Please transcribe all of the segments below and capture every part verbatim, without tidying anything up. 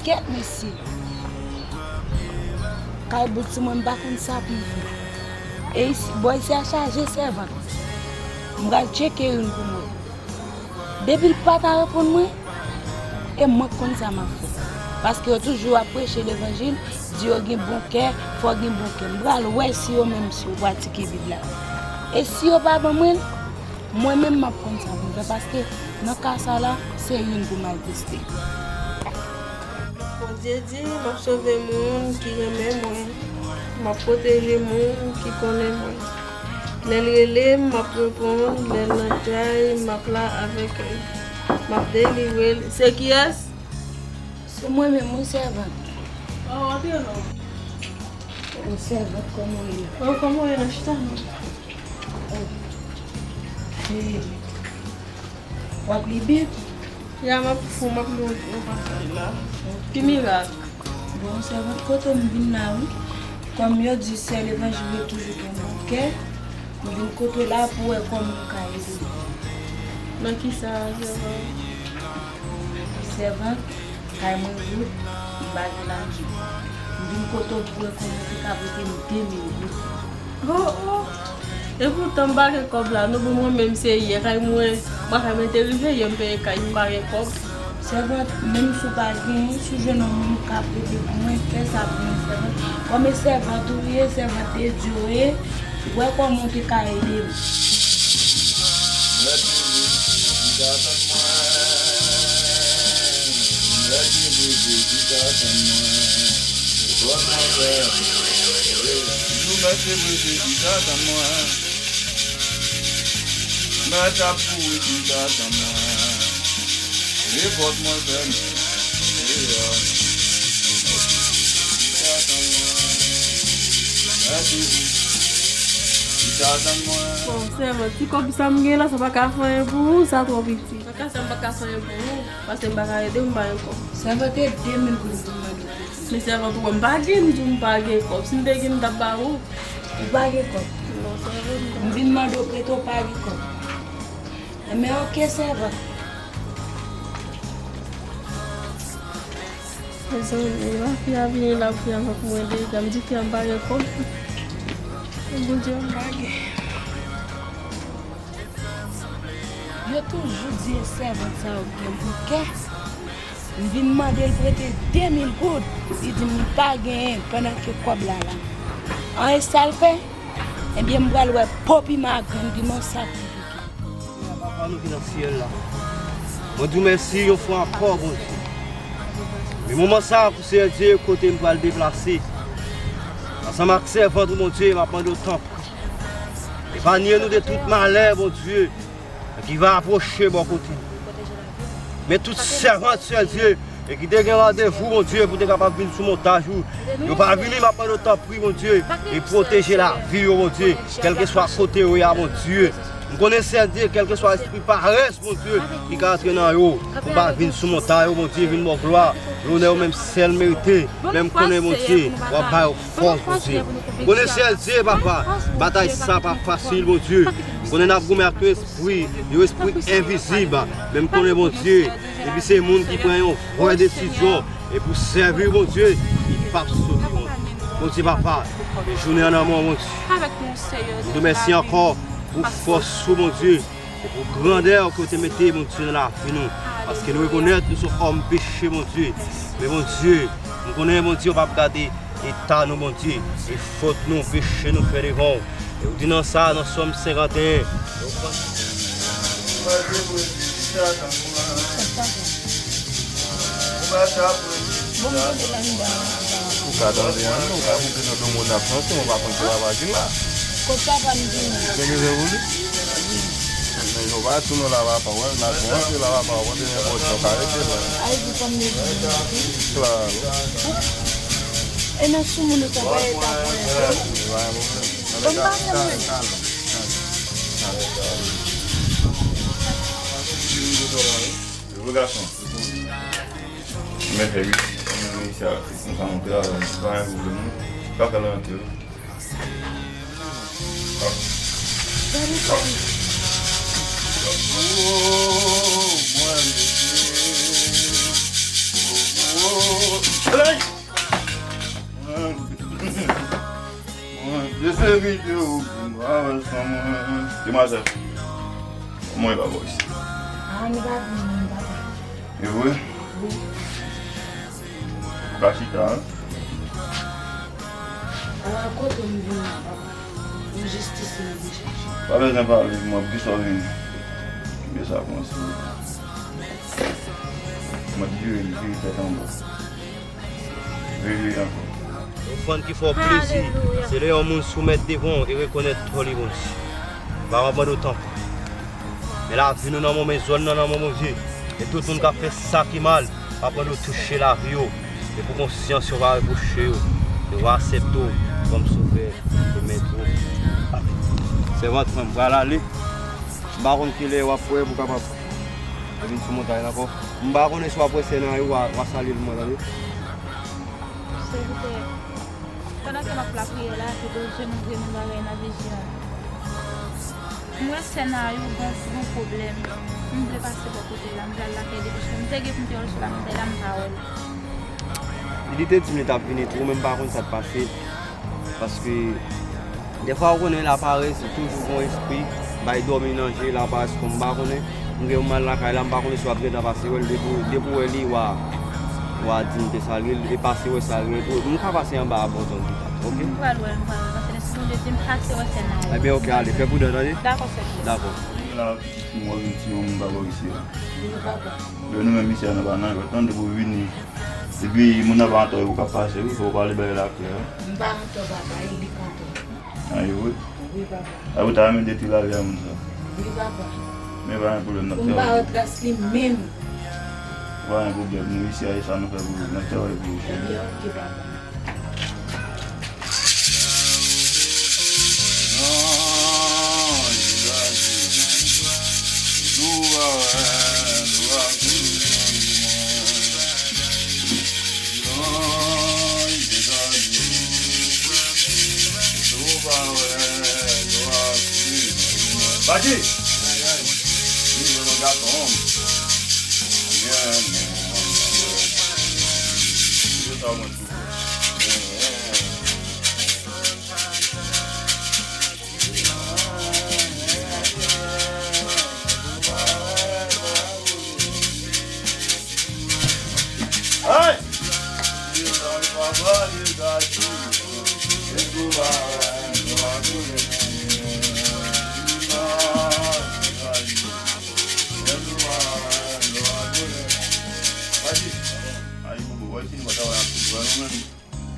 Kèt mesye. Kay bout sou mwen, m pa konn sa pou m fè. E isi, bò isi a chaje sèvant. M pral tcheke youn pou mwen. Depi l pa ta reponn mwen, e mwen k konn sa m ap fè. Paske yo toujou ap preche levanjil, di yo gen bon kè, fò w gen bon kè. M pral wè si yo menm si yo pratike Bib la. E si yo pa ban mwen l, mwen menm m ap konn sa pou m fè, paske nan ka sa la, se youn pou m al teste. Bondye di, m ap sove moun ki renmen mwen. M ap pwoteje moun ki konnen mwen. Lè l rele m, m ap reponn. Lè l nan kay, m ap la avèk li. M ap delivre l. Se kiyès? Se mwen menm, wi, sèvant. Oh, antre non. Oh, sèvant, kòman w ye? Oh, kòman w ye nan chita non? Oh. Hey. W ap li Bib? Ya, m ap fou, m ap li yon, yon pasaj la. Ki mirak? Bon, sèvant, kote m vin la, wi. Kòm yo di sè levanjil yo toujou gen bon kè, m vin kote w la pou wè kòman m ka ede w. Nan ki sa, sèvant? Sèvant, kay mwen wout, m pa gen lajan. M vin kote w pou wè kòman w te ka prete m de mil goud. Oh, oh. Epoutan m pa gen kòb la non, pou mwen menm se yè kay mwen, mwen kay mwen te rive yè m peye kay, m pa gen kòb. Sèvant, menm si w pa genyen, si w jwenn yon moun k ap rete pou mwen, fè sa pou mwen, sèvant. Kòm e sèvant ou ye, sèvant de Dye w ye, wè kòman w te ka ede m. Mèt Jezi, vin atann mwen. Mèt Jezi, vin atann mwen. Repòt mwen fèmen. Toujou Mèt Jezi, vin atann mwen. Mèt ap kouri, vin atann mwen. Repòt mwen fèmen. Vin atann mwen. Mèt Jezi, vin atann mwen. Bon, sèvant, ti kòb sa m gen la, sa pa ka fè anyen pou ou, sa twò piti. Kaka sa m pa ka fè anyen pou ou, paske m pa ka ede w, m pa gen kòb. Sèvant, e de mil goud m vin mande w. Men sèvant, ou wè m pa gen, m di w m pa gen kòb. Si m te gen, m t ap ba ou. Ou pa gen kòb? Non, sèvant, non. M vin mande w prete, w pa gen kòb. Enben, oke, sèvant. Mezanmi, la fi a vini la, fi a fè pou mwen deja. M di fi a m pa gen kòb. Bondye m pa gen. Yo toujou di e sèvant sa yo gen bon kè. M vin mande l prete de mil goud, li di m li pa genyen pandan ke kòb la la. An e sa l fè? Ebyen, m pral wè po piman ak grenn piman sa ki pike. Papa nou ki nan syèl la, mwen di w mèsi yon fwa ankò, Bondye. Men moman sa a, pou Seyè Dye, kote m pral deplase ansanm ak sèvant ou, Bondye, m ap mande w tanpri, epanye nou de tout malè, Bondye, ki va apwoche bò kote nou. Men tout sèvant, Seyè Dye, e ki te gen randevou, Bondye, pou te kapab vin sou montaj ou, yo pa vini, m ap mande w tanpri, Bondye, e pwoteje lavi yo, Bondye, kèlkeswa kote yo ye a, Bondye. M konnen, Seyè Dye, kèlkeswa espri parès, Bondye, ki ka antre nan yo, pou pa vin sou montaj yo, Bondye, vin ba w glwa, lonè ou menm sèl merite, men m konnen, Bondye, w ap ba yo fòs, Bondye. M konnen, Seyè Dye, papa, batay sa pa fasil, Bondye. M konnen n ap goumen ak yon espri, yon espri envizib, men m konnen, Bondye, epi se moun ki pran yon vrè desizyon, e pou sèvi w, Bondye, li p ap soti wont. Bondye, papa, jounen an nan men w, Bondye. M di w mèsi ankò pou fòs ou, Bondye, e pou grandè ke w te mete, Bondye, nan lavi nou. Paske nou rekonèt nou se yon òm peche, Bondye. Men, Bondye, m konnen, Bondye, w p ap gade eta nou, Bondye, e fòt nou, peche nou fè devan w. E w di nan sa, nan Sòm senkanteyen, ou ka tande an, ou ka bouke nan domon nan franse, mwen pa konn ki lava ki la. Kot papa m vini? Nèg yo se pou li. Men yo pa tou nan lava pa wè, nan kòmanse lava pa wè, te nenpòt jan ka rete la. Ay, di fòm de di. Klaro. E nan sou moun ou sa pa eta pou enpè. Bon, pa fè mwen. Yo gason. Mwen fè wi. Mwen isi a, se konsa mwen travay. Pa gen pwoblèm non. Pa fè l rantre wi. Gade sa wi. Oh, mwen leve. Oh, oh. Hey! Mwen, mwen, de se videyo pou m pa wè san mwen. Demwazèl, kòman e pa bò isi? Ah, nou pa vin menm, papa. E vre? Wi. Ou ka chita, wi. Ah, kote m vin la, papa? Yon jistis m vin chache. Pa bezwen pale, mwen, poukisa w vini? Kite sa konsa. Mwen di vire, vire tèt anba. Vire ankò. Ofrann ki fè w plezi, se lè yon moun soumèt devan w e rekonèt tò li, Bondye. Pa m ap mande w tanpri. Men lavi nou nan men w, men zòn nan nan men w, Bondye. E tout moun k ap fè sa ki mal, m ap mande w touche lavi yo. E pou konsyans yo va repwoche yo. Yo va aksepte w kòm sovè e mèt yo. Sèvant mwen, m pral ale. M pa konn kilè w ap prè pou w kapab vin sou montay la ankò. M pa konnen si w ap wè sè nan yo, w a, w a salye l mwen, tande. Sèvitè, pandan ke m ap lapriyè la, ke Bondye montre m yon bagay nan vizyon. M wè sè nan yo gon, gon pwoblèm. M vle pase bò kote la, m vle al lakay li, paske m te gen pou m te wè l sou lamontay la, m pa wè l. Li te di m li t ap vini tou, men m pa konn sa k pase. Paske, dèfwa, ou konnen, laparès, se toujou gon espri, bay dòmi nan je, laparès, kòm m pa konnen. M gen yon mal lakay la, m pa konnen si w ap gentan pase wè l, depi, depi w wè li, w a, w a di m te salye l, e pase wè salye l tou. M ka pase anba a bò zòn pita, oke? M pral wè l, m pral wè l, paske lè si Bondye di m pase wè sè nan yo. Ebyen, oke, ale, fè prudan, tande? Dakò, sèvitè. Dakò. Mwen vin ti yon moun pa bò isi la. Wi, papa. Lè nou menm isi a, nou pa nan jwèt, tande pou vini. Epi moun nan pa antò, ou ka pase, wi, fò w pale bay la klè, wi. M pa antò, papa, e li k antò. A, e vre? Wi, papa. A, ou ta renmen detwi lavi a moun sa? Wi, papa. Men pa gen pwoblèm, n ap travay. Pou m pa wè tras li menm. Pa gen pwoblèm, nou isi a, e sa nou fè pou ou, n ap travay pou ou, cheri. Ebyen, oke, papa. Pati!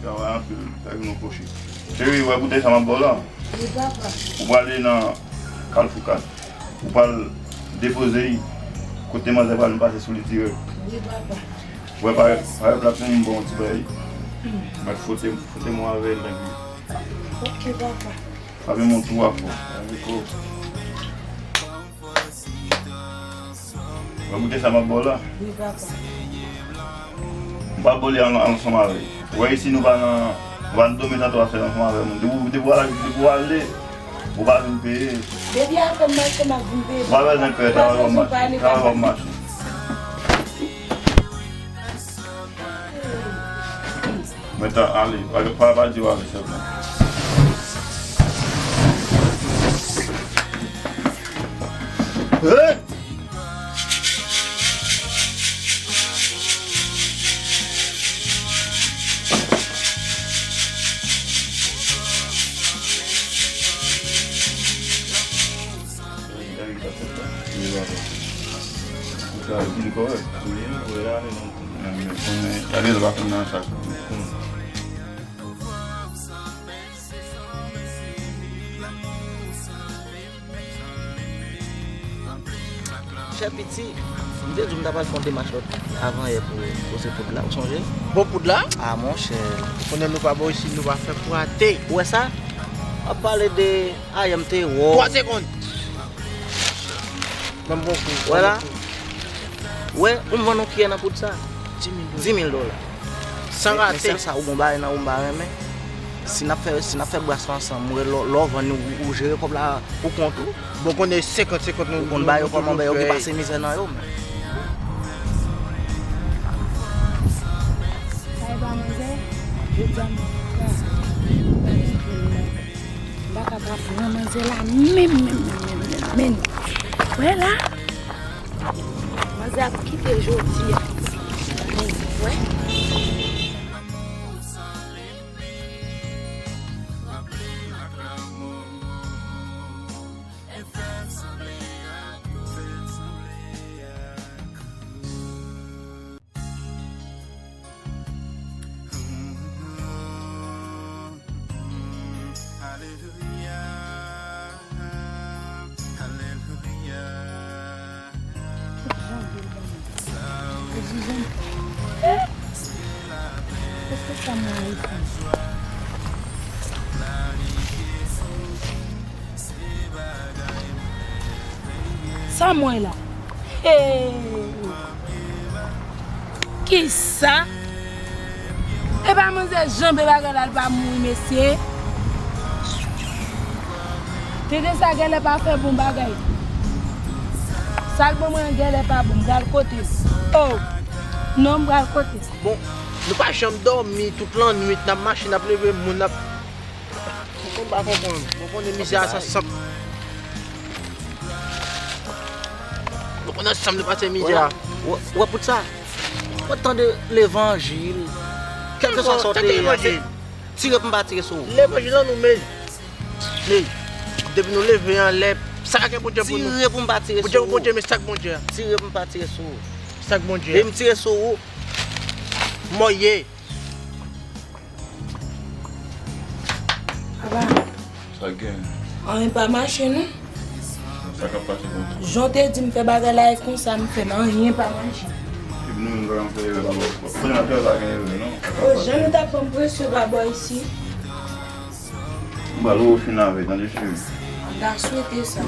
Travay anpil, sa vin yon kwochi. Cheri, w wè boutèy sa m ap ba w la? Wi, papa. Ou prale nan Kalfou kat. Ou pral depoze l kote manzè pral pase sou li dirèk. Wi, papa. Ou wè parèt, parèt la pou m ba w yon ti bagay. Mèt fwote, fwote mwen avè l, tanpri. Oke, papa. Frape mwen twa fwa. Ou wè boutèy sa m ap ba w la? Wi, papa. M pral ba w li an, ansanm avè l. Ou wè isi nou pa nan, nou pa nan domèn sa twa fè ansanm avè moun. Depi, depi w al, depi w ale, ou pa vin peye. Depi afè m mache, m ap vin peye. Ou pa bezwen pè, travay w ap mache. Travay w ap mache. Mèt ale, pa, pa, pa di w ale sèlman. Hey! Li kòrèk. Wi, wi, ale non. Gade l pa konn nan sa. Chè piti, m te di w m ta pral fè yon demach lòt avan yè pou, pou se poud la, ou sonje? Bon poud la? A monchè. Konnen nou pa bò isi, nou pa fè pou ate. Ou wè sa? W ap pale de ayè m te wè w. Twa segonn. Ban m bon kou. Wè la? Wè, ou m vann yon kiyè nan poud sa? Di mil dola. Di mil dola. San rate. Men, men sèl sa, ou gon bagay nan ou m pa renmen. Si n ap fè, si n ap fè bras la ansanm, mwen lè, lè w vann ou, ou jere kòb la pou kont ou. Bon, konnen senkant senkant nou. Ou konn ba yo kòman ba yo ki pase mizè nan yo, men. Sa e pa manzè, jodi a m pa ka pran manzè la menm, menm, menm, menm, menm, menm. Wè la, manzè ap kite jodi a. Wè. Alelouya, alelouya. Tout jan de l ban mwen. Tout jan. Èske sa mwen reponn? Sa mwen la. Hey! Kisa? Epa manzè janbe bagay la, l pa mouri, mesye. Tete sa gèlè pa fè bon bagay. Sa l ban mwen an gèlè pa bon, m pral kote l. Oh! Non, m pral kote l. Bon, nou pa janm dòmi tout lannwit, n ap mache, n ap leve moun, n ap Mwen pa konprann. Mwen konnen mizè a sa sanm. Mwen konnen sanm li pase mizè a. Wè, wè pou sa. Mwen tande levanjil. Kèlkeswa sa w te ye a, se tire pou m pa tire sou ou. Levanjil lan nou, men. Men, depi nou leve anlè, sa ka gen Bondye pou nou. Tire pou m pa tire sou ou. Bondye, Bondye, men sa k Bondye a. Tire pou m pa tire sou ou. Sa k Bondye a. E m tire sou ou. Mò ye. Papa. Sa k gen? Anyen pa mache, non. Sa k ap pase konsa? Jan w te di m fè bagay la, e konsa m fè l, anyen pa mache. Epi nou menm, lè nou fè erè, pa bò. Kounye a, pa gen erè, non. O, jan nou t ap ban m presyon pa bò isi. M pral refini avè, tande, cheri. M ta swete sa.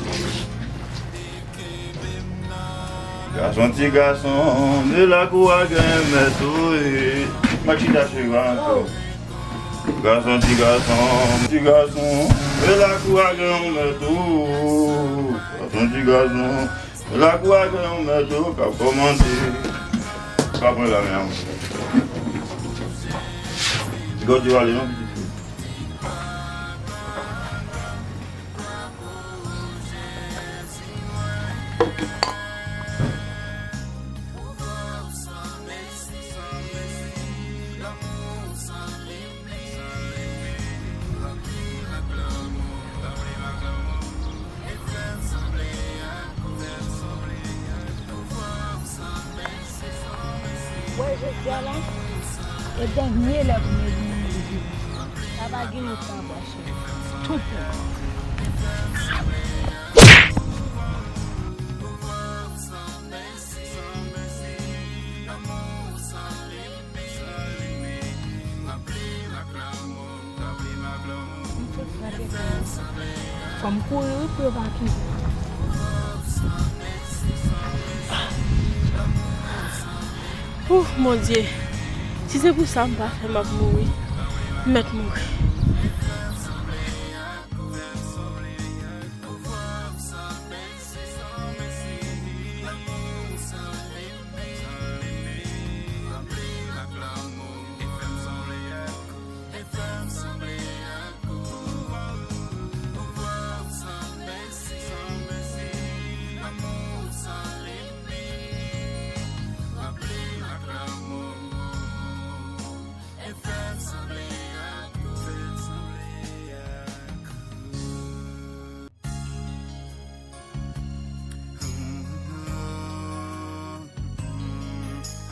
Gason ti gason, men lakou a gen mèt ou ye. Mwen chita cheri ankò. Gason ti gason, ti gason, men lakou a gen yon mèt ou. Gason ti gason, men lakou a gen yon mèt ou k ap kòmande. Pa pran la men an. Ti gòt yo ale non pitit. Wè jodi a la, e dènye lè pou m vini nan vi m. Sa pa gen yon tan bò cheri. Tou pran. Fò m kouri wi pou yo pa kite. Ouf, Bondye. Si se pou sa m pa fè, m ap mouri. M mèt mouri.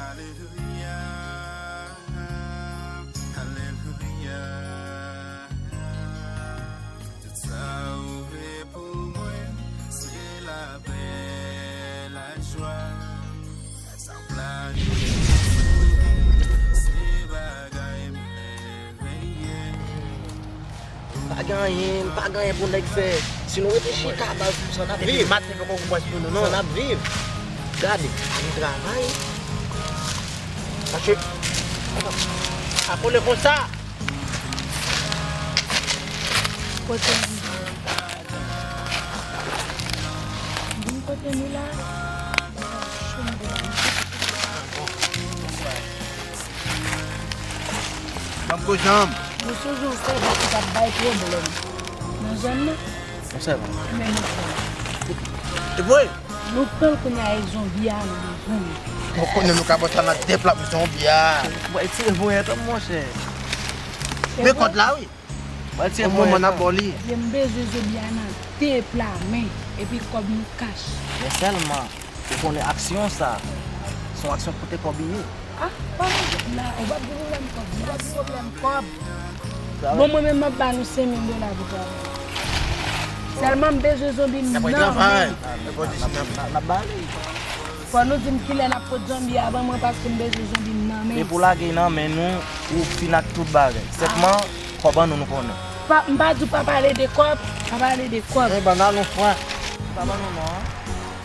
Alelouya, alelouya. Tout sa ou vle pou mwen, se lapè, lajwa. Pa gen anyen, pa gen anyen pou nèg fè. Si nou rete chita, baz, sa n ap viv. Maten poko pwès pou nou, non. Sa n ap viv. Gade, pa gen travay. Mache. Pa kole konsa. Kote nou ye? Vin kote nou la. Ban m gwo janm. Nou sonje yon sèvant ki t ap bay pwoblèm nan zòn nan? Yon sèvant? Men nou pran. E vre? Nou pran l kounye a, e zonbi a nou bezwen. Bon, konnen nou ka pran sa nan de pla pou zonbi a. Mwen tire voyant an, monchè. Men kòd la, wi. Mwen tire voyant an, bò li. Ebyen, m bezwen zonbi a nan de pla men, epi kòb nou kach. Men sèlman, ou konnen aksyon sa, se yon aksyon ki pote kòb li ye. Ah, pa bezwen la, ou p ap gen pwoblèm kòb, ou p ap gen pwoblèm kòb. Bon, mwen menm, m ap ba nou senk mil dola pou travay. Sèlman, m bezwen zonbi m nan men. N ap travay. N ap, n ap, n ap, n ap ba li. Fò nou di m kilè n ap pot zonbi a ban mwen, paske m bezwen zonbi m nan men. Depi w lage l nan men nou, ou fin ak tout bagay. Sèlman, kòb an nou, nou konnen. Pa, m pa di w pa pale de kòb, pa pale de kòb. Men ban n al yon fran. Pa ban nou non an.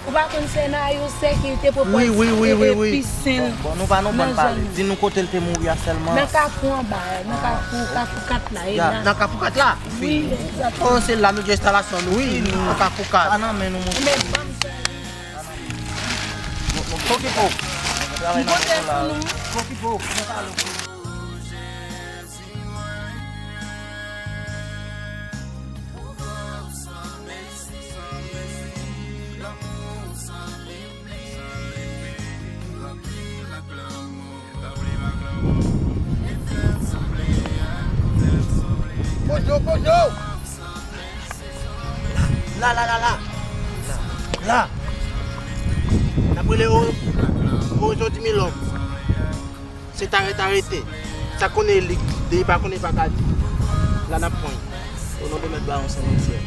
Ou pa konn Senario sè ki te pwopoze wi, wi, wi, wi, wi. Pisin. Bon, bon, nou pa nou bann pale. Di nou kote l te mouri a sèlman. Nan kafou anba, nan kafou, kafou kat la, e la. Nan kafou kat la? Wi, egzakteman. Oh, se la nou gen enstalasyon nou, wi. Nan kafou kat. Pa nan men nou, monchè. Men ban m sèvi. Okipe w. M konte sou nou. Okipe w. Bonjou, bonjou. La, la, la, la. La. N ap rele o, o jodi milòm. Se ta rete, ta rete. Sa konnen li, li pa konnen, pa ka di. La n ap pran. O non de Mèt Bawon Senmantyè.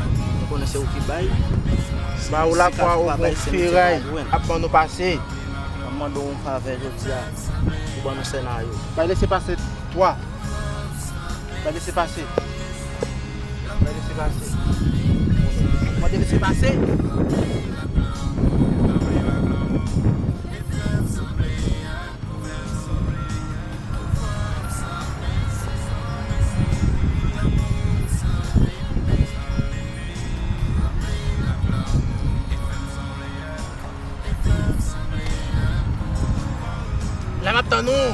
Nou konnen se ou ki bay. Ba ou lakwa, ou gon feray ap ban nou pase. M ap mande w yon favè jodi a. Ou ban nou Senario. Bay lese pase twa. Bay lese pase. Bay lese pase. Mande lese pase. La m ap tann ou.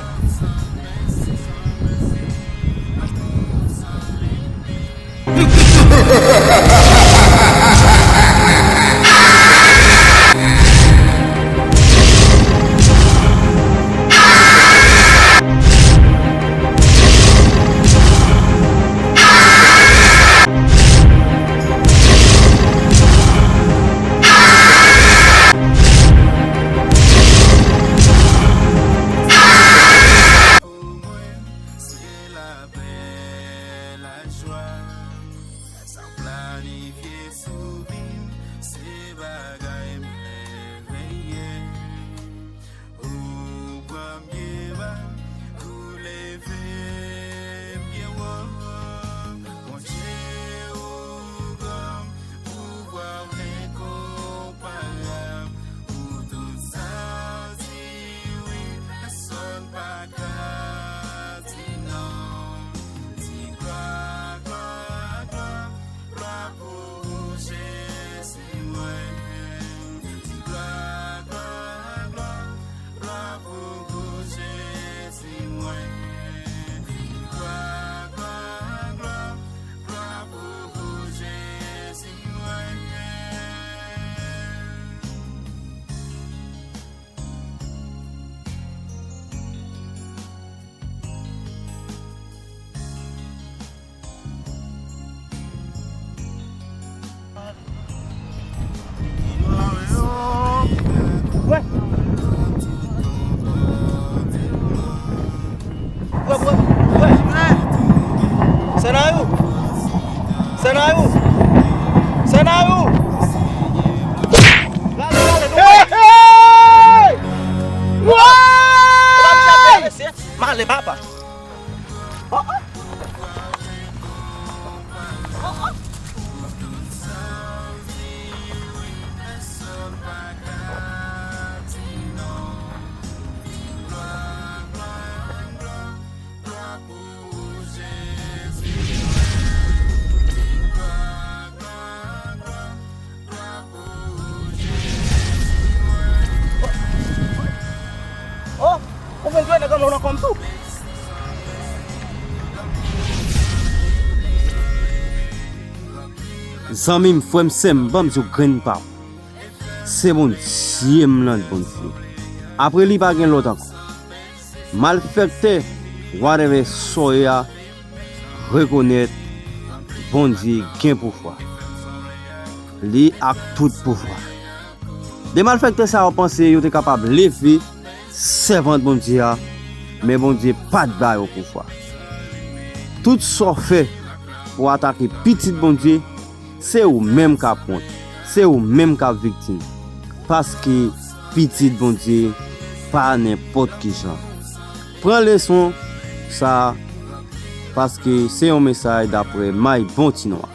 Sa w planifye sou vi m, se bagay mèveye. Ou pran m byen ba, ou leve m byen wo. Bondye, ou gran, pouvwa w enkonparab. Pou tout sa w di wi, pèsonn pa ka di non. Di glwa, glwa, glwa, glwa pou ou, Jezi mwen. Zanmi m, frè m, sè m, ban m di w grenn pawòl. Se Bondye m nan, Bondye. Apre li, pa gen lòt ankò. Malfektè, whatever sa w ye a, rekonèt Bondye gen pouvwa. Li ak tout pouvwa. De malfektè sa yo panse yo te kapab leve sèvant Bondye a, men Bondye pa t ba yo pouvwa. Tout sa w fè pou atake pitit Bondye, se ou menm k ap wont, se ou menm k ap viktim. Paske pitit Bondye pa nenpòt ki jan. Pran leson sa a, paske se yon mesaj daprè May Bon Ti Nwa.